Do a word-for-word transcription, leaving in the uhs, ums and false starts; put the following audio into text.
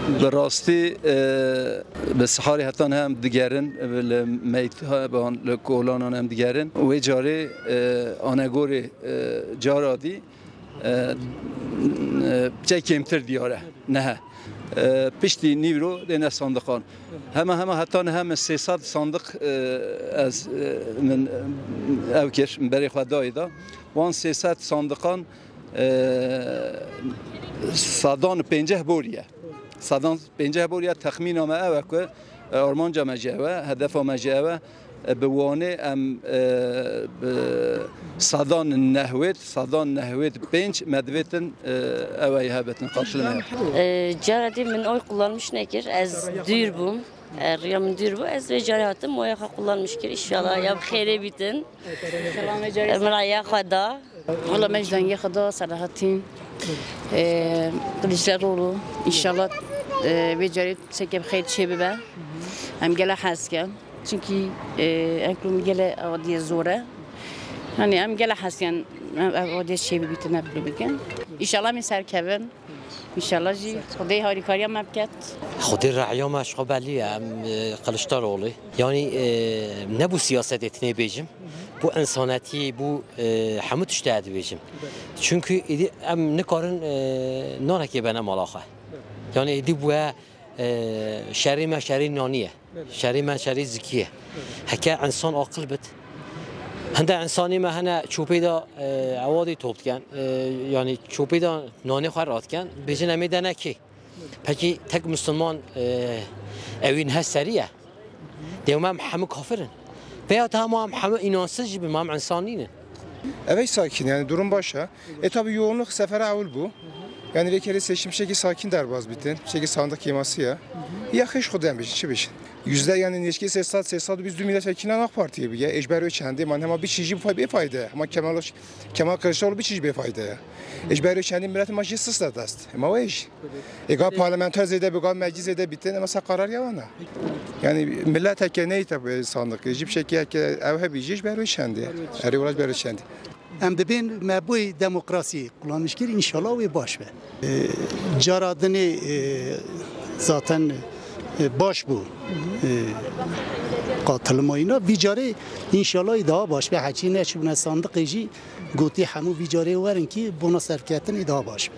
Bi rastî, e, bi siharî hetan hem digerin, e, li meytaban, li kolanan hem digerin. Wê carê, e, anegorê, e, cara dî, e, e, çe kêmtir diyar e. Nehe. E, piştî nîvro dêne sandiqan. Hema hema hetan hem sê sed sandiq, e, ez, e, min, e, ew kir, min berê xwe dayê da. Wan sê sed sandiqan, e, sedan pênceh boriye. Sedan pênceh boriye, texmîna me ew e ku, e, armanca me jî ew e, hedefa me jî ew e. E, bi Wanê em, e, bi sedan nehwêd, sedan nehwêd pênc me divêtin, e, ew ê hebitin, karşılama. E, cara dî min oy kullanmış nekir, ez dûr bûm. E, riya min dûr bû, ez vê carê hatim, oya xwe kullanmış kir. İnşallah ya bi xêrê bîtin. E, min raya xwe da. Wala me ji dengê xwe da Selahattin, e, Kiliçdaroglu. İnşallah, e, vê carê seke bi xêr çê bibe. Em gele hez ken. Çimkî, e, enklo min gele avadiye zor e. Hani em gele hez ken, em, avadiye çê bibîtin, enklo min ken. İnşallah em ê serkevin. İnşallah jî Xwedê harîkariya me biket. Xwedê re'ya me ji xwe belî ye, em, e, Kiliçdaroglu. Yanî, e, ne bû siyasetê tinê bêjim, bû insanetiyê, bû, e, hemû tiştê dibêjim. Çünkü êdî em nikarin, e, nanekê bene mala xwe. Yanî êdî bûye, e, şerê me şerê nanî ye. Şerê me şerê zikî ye. Heke insan aqil bit. Hinde insanê me hene çopê de, e, ewadê top diken, e, yanî çopê de nanê xwe radiken, bêjin em ê dene kê. Pekî tek Müslüman, e, ewî nihe serî ye. Dê em hemû kafir in. Veya ta em hemû inansiz jî bin, em insan nînin. Evet, sakin, yani durum başa. E, tabii yoğunluk sefere evvel bu. Yani vekere seçim şekli sakin derbaz bitin. Şekli sandık yeması ya. Ya xeş xudem bir şey bir şey. Yüzde yani neşki sesat sesat biz dün milletvekiline AK Parti'ye bir ya. Ejber ve çendi man ama bir çiğ bir fayda. Ama Kemal Kemal Kılıçdaroğlu bir çiğ bir fayda ya. Ejber ve çendi millet ma jistis da dast. Ama o iş. E, ga parlamenter zêde bi, ga meclis zêde bitin, ama sa karar ya wana. Yani millet heke neyte sandık, jî bir şekilde heke ev hebi jî ber çendi. Eri wala ber çendi. Em dibên me boy demokrasî kullanmış kir, inşallah wê baş be. E, cara dinê, e, zaten, e, baş bû. E, katılma îna. Vî carê inşallah daha baş be. Heçî neçûbûne sandiqê jî gotî hemû vî carê werin ki bona serketinê daha baş be.